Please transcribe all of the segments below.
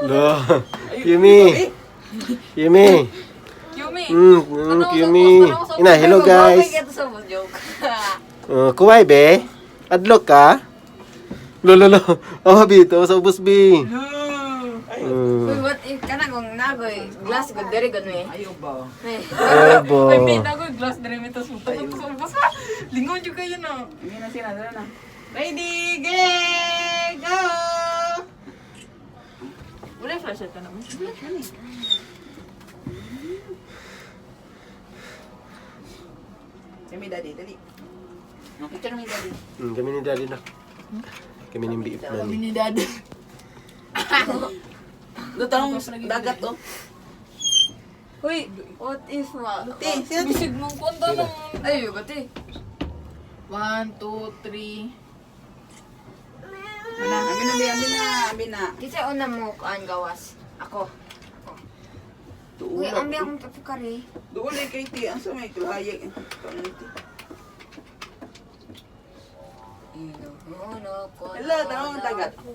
Lo. Yumi. Yumi. Yumi. Yumi. Ina, hello guys. Joke. Kuway be. Adlok ka? Lo lo lo. Oh, bi, tawa sa ubos bi. Uy, what if kana kung nagoy glass ko diri gud eh. Ayaw ba? Ebo. Ay, may nagoy glass diri mi tas mutakot sa ubos. Lingon jud kayo na. Hindi na sila, dala na. Ready, get, go! Wala flashlight ka naman. Kami daddy, dali. Picture mi daddy. Kami ni daddy na. Kami ni biip na Kami ni. ni daddy. Doon tanong dagat oh. Uy, what if ma? Te, sino te? Bisig mong konta ng... Ay, gati. 1, 2, 3. Abi na, abi na, abi na, abi na. Kasi una mo kuan gawas. Ako. Uy, Duol. ambi akong tapukari. Duol ay kay ti, ang sa may tulhayag. Tanong ti. Hello, tanong ang dagat. Ko.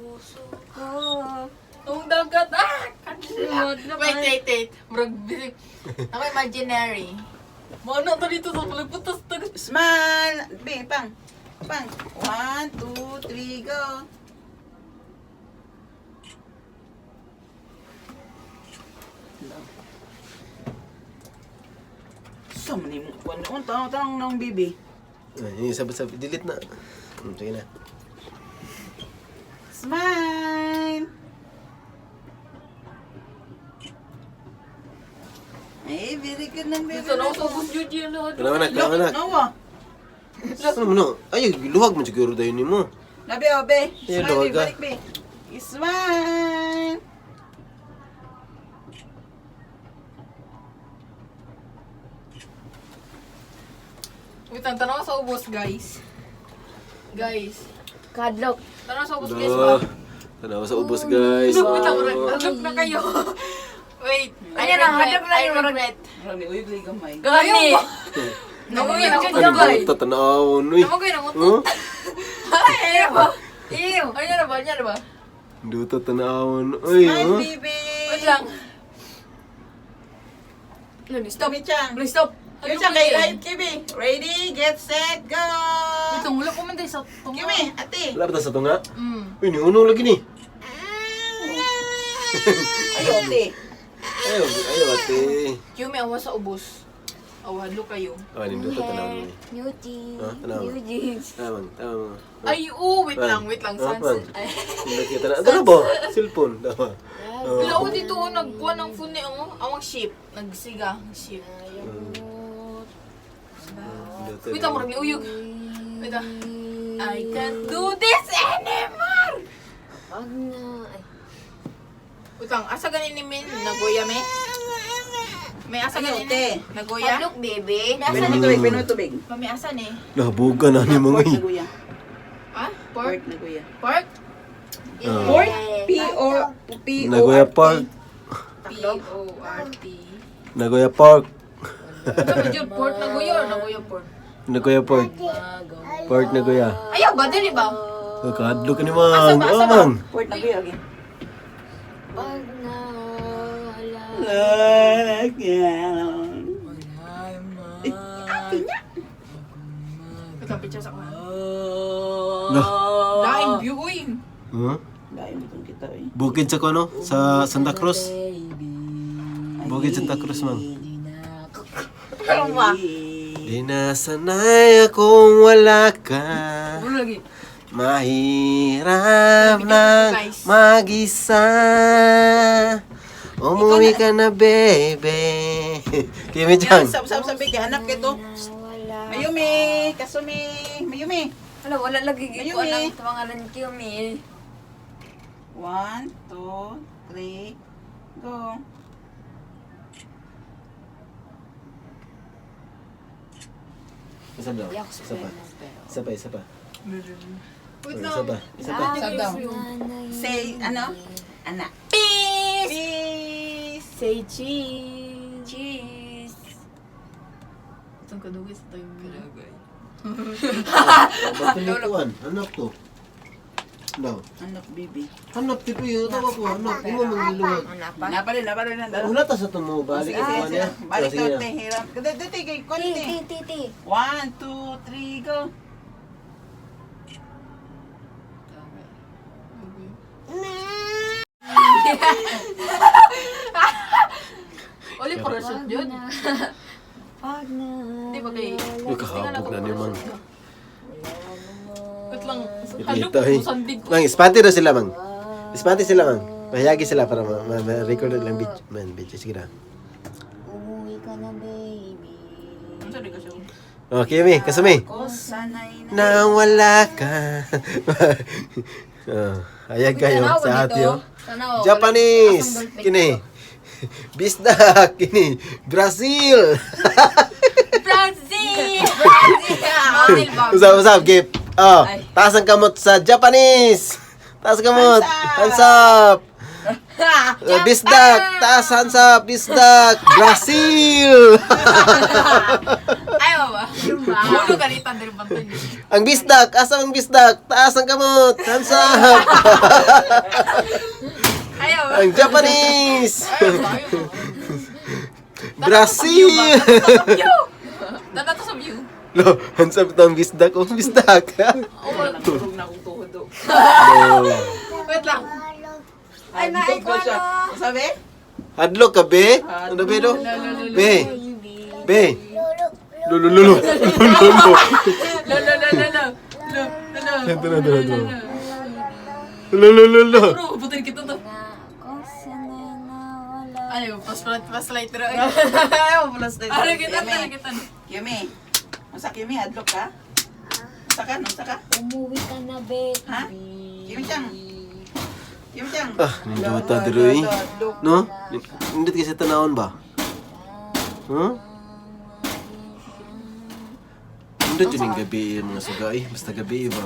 Ang dagat! Ah! Wait, wait, wait. Murag bisig. Ako imaginary. Maano to dito sa palagputas tagas. Smile! Be, pang. Pang. 1, 2, 3, go! Sa man mo kuan on tanong tanong nang bibi. Ay, sabi sabi delete na. Sige na. Smile. Ay, very good ng baby. Dito na ako sa ubos jud yun. Tanawa na, tanawa na. Nawa. Ano mo no? Ay, luwag mo siguro dayon nimo. Labi, oh, be. Ayun, Smile, be. luwag ka. Balik, be. Smile. Wait lang, tanaw sa ubos, guys. Guys. Kadlok. Tanaw sa ubos, guys ba? Lo. Tanawa sa ubos guys. Look, wait lang, murag hadlok na kayo. Wait. Ano na, hadlok na I yung murag- regret. Marami, uyog lagi gamay. Gani. Namugoy na Ano gamay. ba tanawon uy. Namugoy na Huh? utot. Ay, ano ba? Ew. Ano na ba? Ano na ba? Duta tanawon uy. Smile, Huh? baby. Wait lang. Loli, stop. Kami, Chang. Loli, stop. Kami, Chang, kay live, Kimi. Ready, get set, go! Wait lang, wala ko man tayo sa tunga. Kimi, ate. Wala ba ta sa tunga? Mm. Uy, niuno lagi ni. Ayo, ate. Ayo, ayo ate. Yumi, awa sa ubos. Awa, hadlok kayo. Ah, nindot tanawon ni. New jeans. Ah, tanawa. New jeans. Tama, tama. Ay, oo, wait lang, wait lang. Ah, Sans. man. Nindot kita na. Tara ba? Cellphone. Tama. Oh. Wala ko dito, oh, nagkuha ng phone ni, oh. Awang ship. Nagsiga, ship. Nindot, Wait lang, murag ni uyog. Wait lang. I can't do this anymore! Wag na. Ay. Wait lang, asa ganin ni Min? Nagoya, me? May asa Ayaw, ganin te. ni? Nagoya? Hadlok, baby. May asa Pinuno ni? tubig, pinuno tubig. Mami, asa ni? Nabuga na ni mga Pork eh. na guya. Ah? Pork? Pork na guya. Pork? Ah. Pork? P-O... P-O-R-T. Nagoya Park. P-O-R-T. Nagoya Park. Ano ba yun? Port Nagoya or Nagoya Port? Nagoya Park. Park Nagoya. Ayaw ba? Dili ba? Kakadlo ka ni Mang. Asa ba? Asa Oh, ba? Mang. Port na guya, okay. Wag na. Wala. Wait lang, picture sa ako. Lah. Daing view, uy. Huh? Dahil mo itong kita, eh. Bukid sa kono? Sa Santa Cruz? Bukid Santa Cruz, Mang. Pero ba? Di na sanay akong wala ka. Wala lagi. Mahirap na Guys. mag-isa. Umuwi ka na, baby. Kimi Yan, Chang. sab sab sabi kay hanap kay to. Mayumi, Kasumi, Mayumi. Wala, wala lagi Ayun, gikuan eh. ang pangalan Kiyomi. 1, 2, 3, go. Isa daw. Isa pa. Isa pa, isa pa. Wait Isa lang. pa. Isa pa. Sab daw. Say, ano? Anak. Peace! Peace! Say cheese! Cheese. Itong kadugay sa tayo. Ba't nilikuan? Anak ko. No. Anak, bibi. Hanap tipo yun. Tawa ko hanap. Imo mangiluwag. Ano pa? Napalin, napalin na. Wala ta sa tumo balik Sige, ko sige, niya. sige. Balik Sige ka, na. te. Hiram. Dito, kay Ti, konti. ti, ti, ti. One, two, three, go. Oli parachute yun. Pag na. Di ba kay... Uy, kahabog na ni Mang. Wait lang. Ito eh. Sandig ko. Mang, ispante daw sila, Mang. Ispante sila, Mang. Mahayagi sila para ma-record lang video. Man, video. Sige na. Umuwi ka na, baby. Ano sabi ko siya? Okay, Mi. Kasumi. Ko sanay na. Na wala ka. Oh, ayag kayo sa ate, oh. Tanaw. Japanese! Kini. Bisdak! Kini. Brazil! Brazil! Brazil! Brazil ba? Usap, usap, Gip. Oh, taas ang kamot sa Japanese! Taas ang kamot! Hands up! Bisdak! Taas, hands up! Bisdak! Brazil! Ayaw ba? Ulo ka rito, Andrew Bantoy. Ang bisdak! Asa ang bisdak? Taas ang kamot! Hands up! Ayaw ba? Ang Japanese! Ayaw ba? Ayaw ba? Brazil! Tanda to sa view. Lo, hands up ang bisdak. Oh, bisdak. Oh, Tulog na akong tuhod. oh. No. wait lang. Ay, naay ko Hadlok siya. ano. Sabi? Hadlok ka, be? Ano, be, do? Be. Be. Lo, lo, lo, lo. Lo, lo, lo. Lo, lo, lo, lo, lo. Lo, lo, lo. Ito na, ito na, ito na. Lo, lo, lo, lo. Bro, butin kita to. Ako sanay na wala. Ayaw, pas pas lighter. Ayaw, plus na. Ano kita, ano kita. Kimi. Unsa Kimi, hadlok ka? Unsa ka? Unsa ka? Umuwi ka na, baby. Ha? Kimi Chang. Kimi Chang. Ah, nindota diri. No? Nindot kasi tanawon ba? Huh? Nindot yun yung gabi, mga sugay. Basta gabi ba?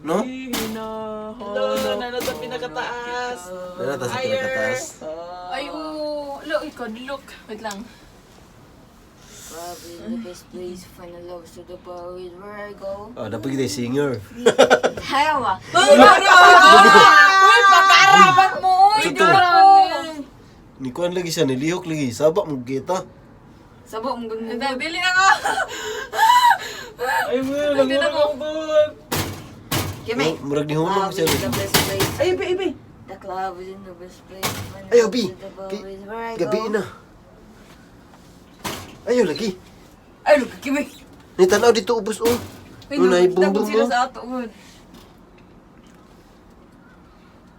No? Hello, nana sa pinakataas. Nana sa pinakataas. Ay, oh, lo, ikaw, look. Wait lang. Probably the best place to find a love, so the bar is where I go. Oh, dapat kita yung singer. Ayaw ah. Uy, pagkarapat mo! Uy, Ito. grabe! Ni kuan lagi siya, nilihok lagi. Saba mo kita. Sabo, ang ganda. Dili ako! Ay, mo, Dili ako. Kimi. Murag ni hunong Club siya. is the best place. Ay, ibi, ibi. The club is in the best place. to find a Ayaw, love, Bi. so the bar is where I Gabi go. na. Ayaw lagi. Ay, look, Kimi. Ni tanaw dito ubos oh. Unay bumbong sila mo. sa ato. oh.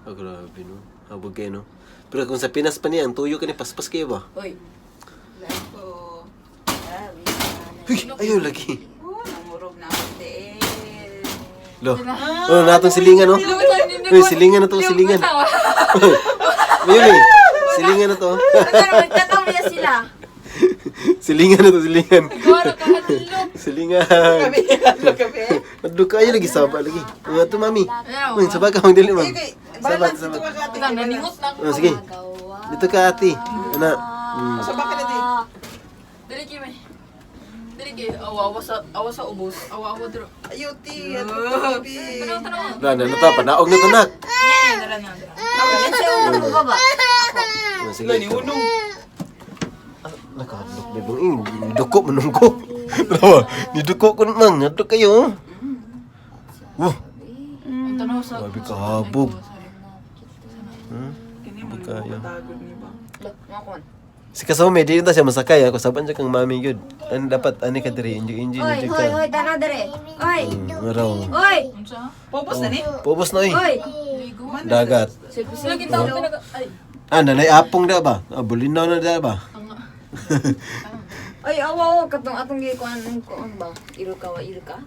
Oh, grabe no. Habog kayo no. Pero kung sa Pinas pa niya, ang tuyo ka ni paspas kayo ba? Uy. Oh, Huy, ayaw lagi. oh, nangurog na ako tiil. Lo. Oh, natong silingan no. Uy, silingan na to, silingan. Mayumi, silingan na to. Ano, magtataw niya sila. Silingan na to, silingan. Gora ka, hadlok. Silingan. Kami, hadlok kami. Adlo ka, ayaw lagi saba lagi. Mga to, mami. Ayaw. Uy, saba ka, magdali, ma'am. Ay, kay, Saba, balance saba. ito ka ate. Wait lang, naningot na ako. Oh, sige. Dito ka, ate. Ana. Sa baka na di. Dili kay Dili kay awa awa sa ubos. Awa awa dro. Ayaw, ti. Hadlok ka, bibi. Tanaw tanaw. Wala na, nata, panaog na tanak. Dara na dara. Kasi una ko baba. Oh, sige. Ito. Nakahadlok na bang ing, duko manong ko. Lawa, ni duko ko nang, hadlok kayo. Wah, Ang tanaw sa grabe kahabog. Kini mo, Bukaya. patagod ni ba? Look, mga kuwan. Si Kasome, di na siya masakay. Ako saban siya kang mami yun. Ano dapat, ani ka diri, injo injo Oy, injo hoy, ka. hoy, tanaw dere. Oy, Araw. oy, Unsa? Pupos na ni? Pubos na eh. oy. Ligo. Dagat. Sila kita ko pinaka ay. Ah, nanay apong da ba? Ah, bulinaw na da ba? Tanga. Oy, awa oh, katong atong gikuan kuan ba? Iruka wa iruka.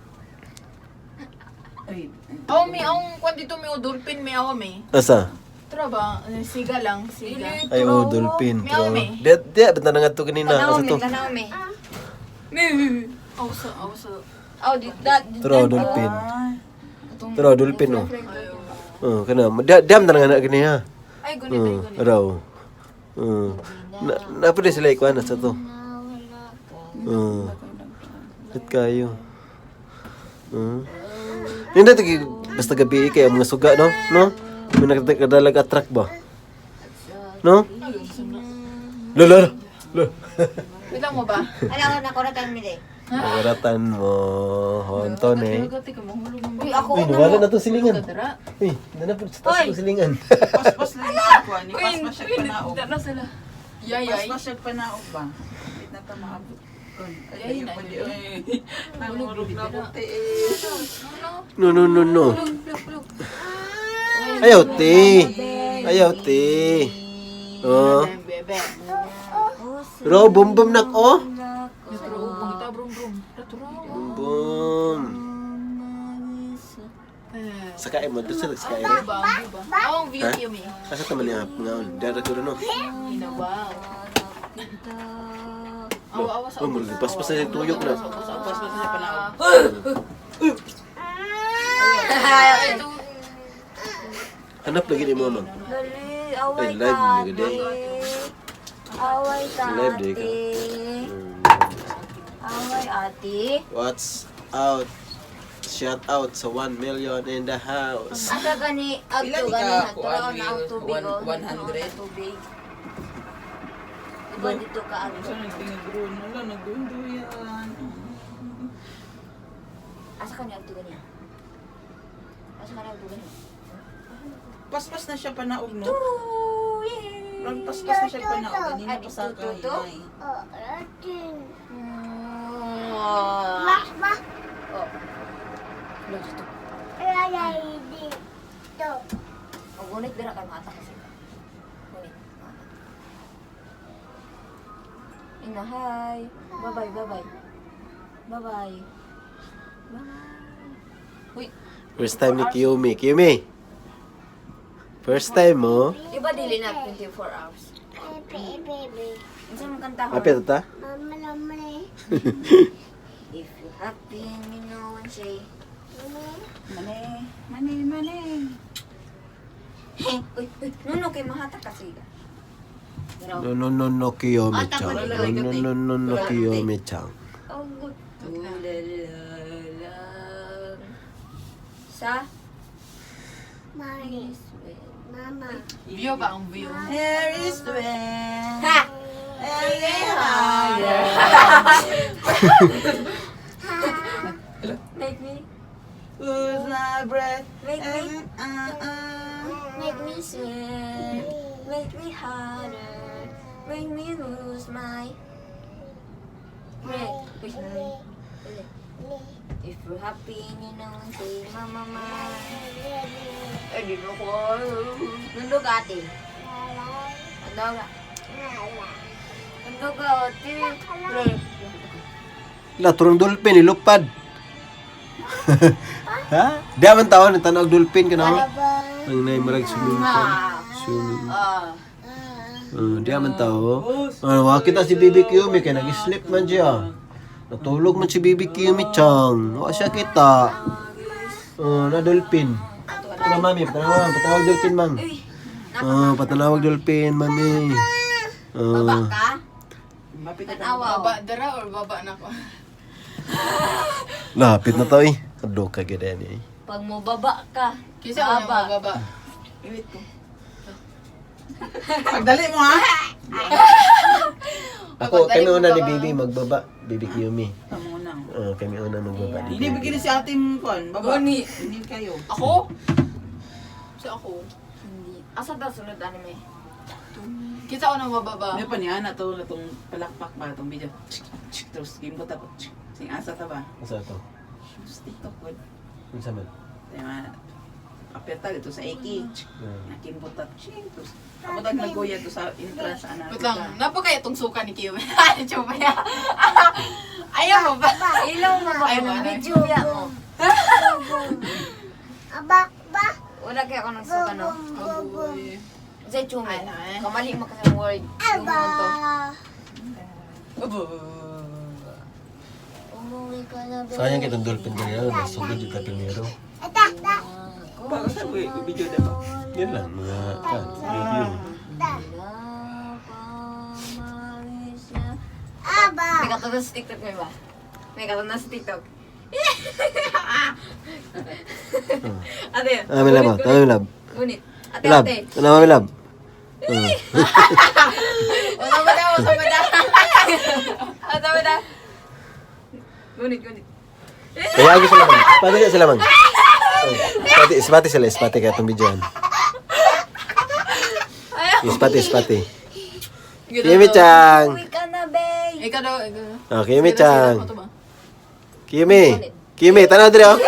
Ay, Aw mi ang kwan dito mi o dolphin mi aw mi. Asa? Tara ba? Siga lang, siga. Ay, oh, dolphin. Meow, me. Di, di, ba't na nga to kanina? Tanaw Asa mi, to? tanaw mi. Mi. Aw sa aw sa. Aw, di dat. Tara, dolphin. Tara, dolphin, oh. Oh, kana. Di, di, na nga na kanina. Ay gunit ay Oh, gunit. araw. Oh. Na, na pa sila ikuan sa to. Oh. Lit kayo. Oh. Nindot Basta gabi kay ang mga suga, no? No? May nagkadalag attract ba? No? Lolo. Lolo. Bilang mo ba? Alam ko na kuratan mi day. Pagkaratan mo, honton eh. Gati ka mahulog mo. Uy, ako Uy, una nawala mo. na itong silingan. Kadara. Uy, nanapod sa taas itong silingan. Paspas lang siya kuan. Ni paspas siya panaog. Na sila. Yay, yay. Paspas siya panaog ba? Hindi na ta maabot. Kun. Yay, Ay, na, pa di. yay. Ay, nangurog na ko te. No, no, no, no. Plug, plug. Ayaw, te. Ayaw, te. Oh. Bebe. Ro, bum bum nak, oh. Naturo, pangita, brum, brum. Naturo. Bum bum. Eh. Sakain mo, doon sa nagsakain. Ba, ang view ba? Oh, ang view Ha? yumi. Asa taman niya ngaon? Dara ko no. Inabaw. Awa, awa sa Oh, murag paspas na yung tuyok na. Paspas siya panaog. Hanap lagi ni mo, mang. Dali, away Ay, live ka. ni gud, eh. Ate. Away ka, Live di ka. ate. Away, ate. What's out? Shout out sa 1 million in the house. Asa gani agto Ilan gani ka, haturaon kuan, na ang Will? tubig oh. 100? Tubig. Diba dito ka agto? Sa nagtingin bro, wala nagdunduyan. Asa kani agto gani? Asa kani agto gani? Paspas na siya panaog no. Two! Yay! Rag paspas na siya panaog. Kanina Ay, pa sa dito, dito? kahinay. Oh. Lo dito. O gunit dira kay mata kasi. Gunit. Mata. Ina, hi. Bye-bye, bye-bye. Bye-bye. Bye. Uy, First time ni Kiyomi. Kiyomi! First time mo? di ba dili na 24 hours? Unsa man kanta ko? Happy ta? If you happy and you know and say, Mane, mane, mane. Hey, uy, uy, no, no, kay mahata kasi. Pero, No, no, no, no, Kiyomi chan. No, no, no, no, no, Kiyomi chan. oh, good. Tulala sa View ba ang view? Here is when Ha! Make me, Who's my breath? Make me- Uh. make me sweat, make me harder, make me lose my breath. Uy, dali. If you're happy and you know and say, mama, mama. Eh, di na ko. Nandog ate. Nandog ka. Nandog ka ate. La, turong dolphin, ilupad. Ha? Di man taon, tanaw dolphin ka na. Ang nay marag swimming pool. Swimming. Ah. Di man tao. Ano, wa kita si Bibi Kiyomi kay nag-sleep man siya. Natulog man si Bibi Kiyomi chang. Wa siya kita. Na dolphin. Tara mami, patawag, patawag dolphin ma'am. Oh, patanawag dolphin, mami. Baba Oh. ka? Mapit na Tanawa. Baba dara or baba na ko? Lapit na to eh. Kado ka gid eh. Pag mo baba ka. Kisa ako Baba. na baba. Iwit ko. Pagdali mo ha. Ako, kami una ni Bibi magbaba. Bibi Kiyomi. Tamo na. Oh, kami una magbaba ni Hindi Bibi. bigyan si ating kon. Baba. Gani. Hindi kayo. Ako? Sa ako. Hindi. Asa daw sunod anime? Kisa ako na mababa. Ano pa niya na to na tong palakpak ba tong video. Chik, chik, Tapos game ko tapos. Chik. Sing asa ta ba? Asa to? Tapos TikTok ko. Unsa man? Tema. Aperta dito sa Eki. Chik. Hmm. Nakimbot ta. Chik. Tapos ako tag nagoya to sa entrance ana. Wait lang, napakaya itong suka ni Kiyomi. Ano ba yan? Ayaw mo ba? Ilaw mo ba Ay, ng wala. video ya mo? Wala kaya ako nagsuka no? Agoy. Sa chumi. Ano, eh? Kamali mo kasi ang word. Chumi man to. Abo. Umuwi ka na ba? Sayang kitang dolphin kanina, nasugod yung kapinero. Bago sa video na ba? Yan lang, mga kan, review. May katulad sa TikTok may ba? May katulad sa TikTok. Ate. Ah, may love. Ah, may love. Gunit. Ate, Love. ate. Ano, may love? Usama na, usama na. Usama na. Gunit, gunit. Kaya ako sila man. Pati sila man. Pati, ispati sila, ispati kaya itong videoan. Ispati, ispati. Kimi-chan! Uwi ka na, bay. Ikaw daw, ikaw. Oh, Kimi-chan. Ito ba? Kimi! Kimi, tanaw dire oh.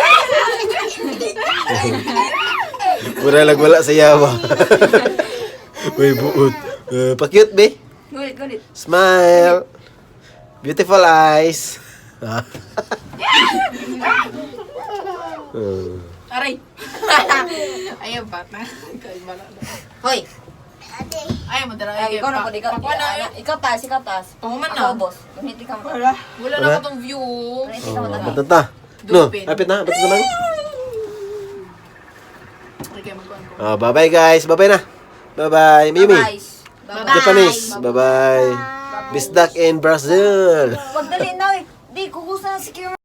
Mura lang wala sa yawa. May buot. Pa-cute, be. Gunit, gunit. Smile. Beautiful eyes. Aray! Ayaw, bata. Kaibala na. Hoy. Ayaw mo dara. Ay, ikaw na po, ikaw. Pakuha na. Ikaw taas, ikaw taas. Pahuman na. Ako, boss. Gunit ka mo. Wala na Wala? ako tong view. Gunit ka mo. Oh, ba't na? No, Dolphin. apit na, ba't naman? Okay, magkuhan ko. Oh, bye-bye guys. Bye-bye na. Bye-bye. Mimi. Bye-bye. Japanese. Bye-bye. Bisdak in Brazil. Wag dali na, eh. Di, kukusa na si Kira.